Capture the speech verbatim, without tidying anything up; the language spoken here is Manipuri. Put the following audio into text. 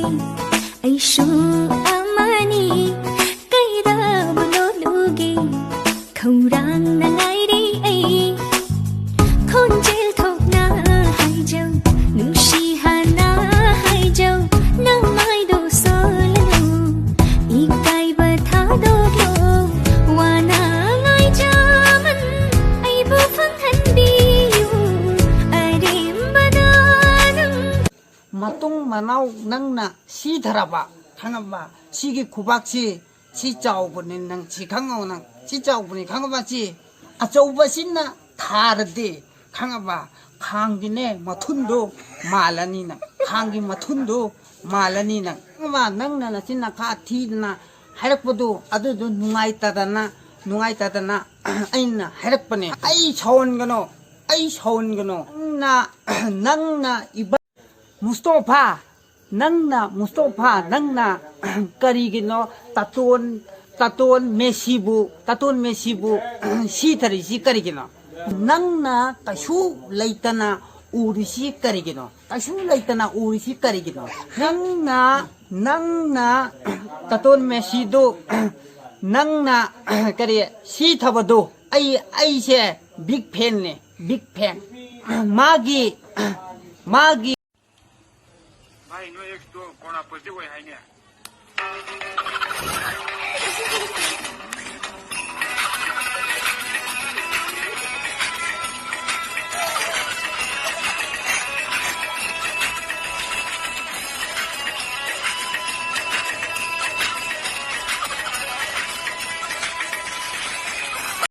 ꯑꯩꯁꯨ ꯑꯃꯅꯤ, ꯀꯩꯗꯧꯕ ꯂꯣꯠꯂꯨꯒꯦ? ꯈꯧꯔꯥꯡꯅ ꯉꯥꯏꯔꯤ ꯑꯩ꯫ ꯈꯣꯟꯖꯦꯜ ꯊꯣꯛꯅ ꯍꯥꯏꯖꯧ, ꯅꯨꯡꯁꯤ ꯍꯥꯟꯅ ꯍꯥꯏꯖꯧ, ꯅꯃꯥꯏꯗꯣ ꯁꯣꯜꯂꯨ, ꯏꯀꯥꯏꯕ ꯊꯥꯗꯣꯛꯂꯣ꯫ ꯋꯥꯅ ꯉꯥꯏꯖꯃꯟ ꯑꯩꯕꯨ ꯐꯪꯍꯟꯕꯤꯌꯨ, ꯑꯔꯦꯝꯕꯗ ꯅꯪ ꯃꯇꯨꯡ ꯃꯅꯥꯎ ꯅꯪꯅ ꯁꯤꯊꯔꯕ, ꯈꯪꯉꯕ? ꯁꯤꯒꯤ ꯈꯨꯕꯥꯛꯁꯤ, ꯁꯤ ꯆꯥꯎꯕꯅꯤ ꯅꯪ, ꯁꯤ ꯈꯪꯉꯣ ꯅꯪ, ꯁꯤ ꯆꯥꯎꯕꯅꯤ, ꯈꯪꯉꯕ? ꯁꯤ ꯑꯆꯧꯕꯁꯤꯅ ꯊꯥꯔꯗꯤ, ꯈꯪꯉꯕ? ꯈꯥꯡꯒꯤꯅꯦ ꯃꯊꯨꯟꯗꯣ ꯃꯥꯜꯂꯅꯤ ꯅꯪ, ꯈꯥꯡꯒꯤ ꯃꯊꯨꯟꯗꯣ ꯃꯥꯜꯂꯅꯤ ꯅꯪ, ꯈꯪꯉꯕ? ꯅꯪꯅ ꯅꯆꯤꯟ ꯅꯈꯥ ꯊꯤꯗꯅ ꯍꯥꯏꯔꯛꯄꯗꯣ, ꯑꯗꯨꯗꯣ ꯅꯨꯡꯉꯥꯏꯇꯗꯅ, ꯅꯨꯡꯉꯥꯏꯇꯗꯅ ꯑꯩꯅ ꯍꯥꯏꯔꯛꯄꯅꯦ꯫ ꯑꯩ ꯁꯥꯎꯍꯟꯒꯅꯣ, ꯑꯩ ꯁꯥꯎꯍꯟꯒꯅꯣ꯫ ꯅꯪꯅ, ꯅꯪꯅ ꯏꯕꯥ-, ꯃꯨꯁꯇꯣꯐꯥ, ꯅꯪꯅ, ꯃꯨꯁꯇꯣꯐꯥ, ꯅꯪꯅ ꯀꯔꯤꯒꯤꯅꯣ ꯇꯥꯇꯣꯟ, ꯇꯥꯇꯣꯟ ꯃꯦꯁꯤꯕꯨ, ꯇꯥꯇꯣꯟ ꯃꯦꯁꯤꯕꯨ ꯁꯤꯊꯔꯤꯁꯤ ꯀꯔꯤꯒꯤꯅꯣ? ꯅꯪꯅ ꯀꯩꯁꯨ ꯂꯩꯇꯅ ꯎꯔꯤꯁꯤ ꯀꯔꯤꯒꯤꯅꯣ? ꯀꯩꯁꯨ ꯂꯩꯇꯅ ꯎꯔꯤꯁꯤ ꯀꯔꯤꯒꯤꯅꯣ? ꯅꯪꯅ, ꯅꯪꯅ ꯇꯥꯇꯣꯟ ꯃꯦꯁꯤꯗꯨ, ꯅꯪꯅ ꯀꯔꯤ ꯁꯤꯊꯕꯗꯨ, ꯑꯩ, ꯑꯩꯁꯦ ꯕꯤꯛ ꯐꯦꯟꯅꯦ, ꯕꯤꯛ ꯐꯦꯟ꯫ ꯃꯥꯒꯤ, ꯃꯥꯒꯤ ꯚꯥꯏ, ꯅꯣꯏ ꯑꯦꯛꯁꯇꯣ ꯀꯣꯔꯣꯅꯥ ꯄꯣꯖꯤꯇꯤꯚ ꯑꯣꯏ ꯍꯥꯏꯅꯦ꯫